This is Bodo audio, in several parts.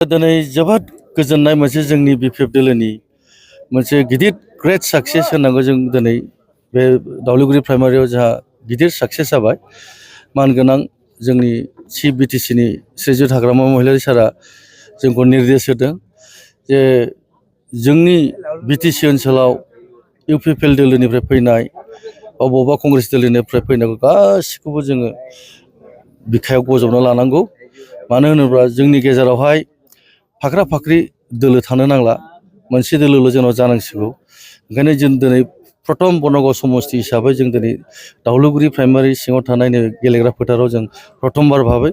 दिनै जोबोद गोजोननाय मोनसे जोंनि बिपिएफ दोलोनि मोनसे गिदिर ग्रेट साक्सेस होननांगौ जों दिनै बे दावलिगुरि प्राइमारियाव जोंहा गिदिर साक्सेस जाबाय। मानगोनां जोंनि चिफ बिटिसिनि श्रीजुत हाग्रामा महिलारि सारा जोंखौ निर्देश होदों जे जोंनि बिटिसि ओनसोलाव इउपिपिएल दोलोनिफ्राय फैनाय बबेबा कंग्रेस दोलोनिफ्राय फैनायखौ गासिखौबो जोङो बिखायाव बजबना लानांगौ। मानो होनोब्ला जोंनि गेजेरावहाय फाख्रा फाख्रि दोलो थानो नांला, मोनसे दोलोल' जोंनाव जानांसिगौ। ओंखायनो जों दिनै प्रथम बनगाव समस्ति हिसाबै जों दिनै दावलिगुरि प्राइमारि सिङाव थानाय नैबे गेलेग्रा फोथाराव जों प्रथमबार भाबै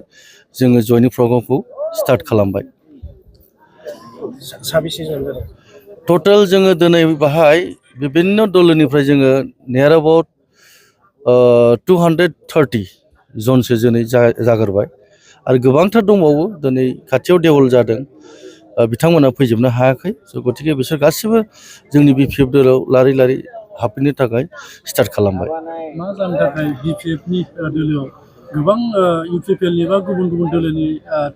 जोङो जयनिं प्रग्रामखौ स्टार्ट खालामबाय। टटेल जोङो दिनै बाहाय बिभिन्न दोलोनिफ्राय जोङो नियार एबाउट 230 जनसो दिनै जागोरबाय आरो गोबांथार दंबावो। दिनै खाथियाव देवल जादों, बिथांमोना फैजोबनो हायाखै। गतिके बिसोर गासिबो जोंनि बिपिएफ दोलोआव लारि लारि हाबफैनो थाखाय स्टार्ट खालामबाय। मा जानो थाखाय बिपिएफनि दोलोआव गोबां इउपिपिएलनि बा गुबुन गुबुन दोलोनि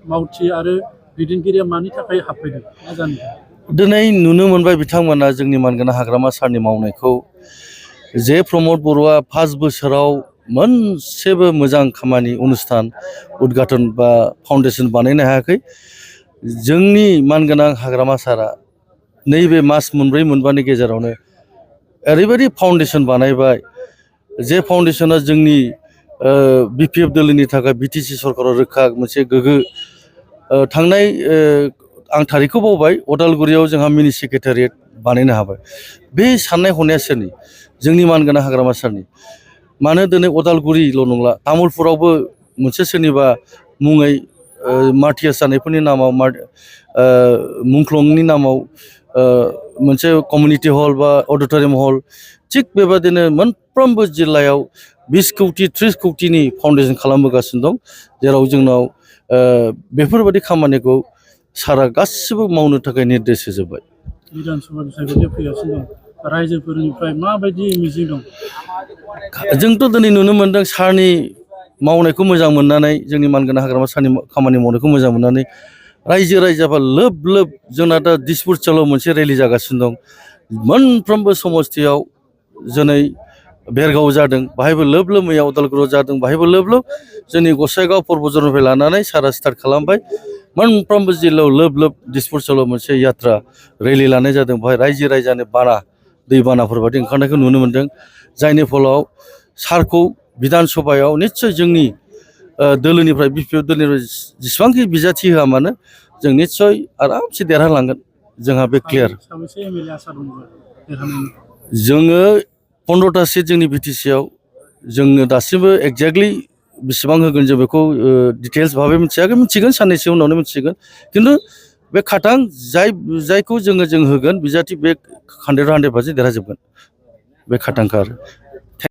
मावथि आरो दैदेनगिरिया मानि थाखाय हाबफैदों, मा जानो थाखाय? दिनै नुनो मोनबाय बिथांमोना जोंनि मानगोनां हाग्रामा सारनि मावनायखौ। जे प्रमद बर'आ 5 बोसोराव मोनसेबो मोजां खामानि अनुस्थान उद्घाटन बा फाउन्डेसन बानायनो हायाखै। जोंनि मानगोनां हाग्रामा सारा नैबे मास मोनब्रै मोनबानि गेजेरावनो ओरैबायदि फाउन्डेसन बानायबाय, जे फाउन्डेसना जोंनि बिपिएफ दोलोनि थाखाय बिटिसि सरकाराव रोखा मोनसे गोग्गो थांनाय आं थारिखखौ बावबाय, अदालगुरियाव जोंहा मिनि सेक्रेटारियेट बानायनो हाबाय। बे साननाय हनाया सोरनि? जोंनि मानगोनां हाग्रामा सारनि। मानो दिनै अदालगुरिल' नंला, तामुलपुरावबो मोनसे सोरनिबा मुङै मार्टियास जानायफोरनि नामाव मुंख्लंनि नामाव मोनसे कमिउनिटि हल बा अडिट'रियाम हल, थिग बेबादिनो मोनफ्रोमबो जिल्लायाव 20 कौटि 30 कौटिनि फाउन्डेसन खालामबोगासिनो दं। जेराव जोंनाव बेफोरबायदि खामानिखौ सारा गासिबो मावनो थाखाय निर्देश होजोब्बाय। बिधान सभा बिसायख'थि फैगासिनो दं, रायजोफोरनिफ्राय माबायदि मिजिं दं? जोंथ' दिनै नुनो मोन्दों सारनि मावनायखौ मोजां मोननानै, जोंनि मानगोनां हाग्रामा सारनि खामानि मावनायखौ मोजां मोननानै रायजो राजाफ्रा लोब लोब, जोंना दा दिसपुरसेलाव मोनसे रेलि जागासिनो दं। मोनफ्रोमबो समस्तियाव दिनै बेरगाव जादों, बाहायबो लोब लोब, मैया अदालगुरियाव जादों, बाहायबो लोब लोब। जोंनि गसाइगाव परबजरनिफ्राय लानानै सारा स्टार्ट खालामबाय। मोनफ्रोमबो जिल्लायाव लोब लोब दिसपुरसेलाव मोनसे यात्रा रेलि लानाय जादों। बेवहाय रायजो राजानि बाना, दैबानाफोर बायदि ओंखारनायखौ नुनो मोन्दों। जायनि फलाव सारखौ बिधान सभायाव निस्सय जोंनि दोलोनिफ्राय बिपिएफ दोलोनिफ्राय जेसेबांखि बिजाथि होआ मानो जों निस्सय आरामसे देरहालांगोन, जोंहा बे क्लियार। जोङो 15टा सिट जोंनि बिटिसिआव, जोङो दासिमबो एक्जेक्टलि बेसेबां होगोन जों बेखौ डिटेल्स भाबै मिथियाखै, मिथिगोन साननैसो उनावनो मिथिगोन। खिन्थु बे खाथां जायखौ जों होगोन बिजाथि, बे 100% देरहाजोबगोन, बे खाथांखा आरो।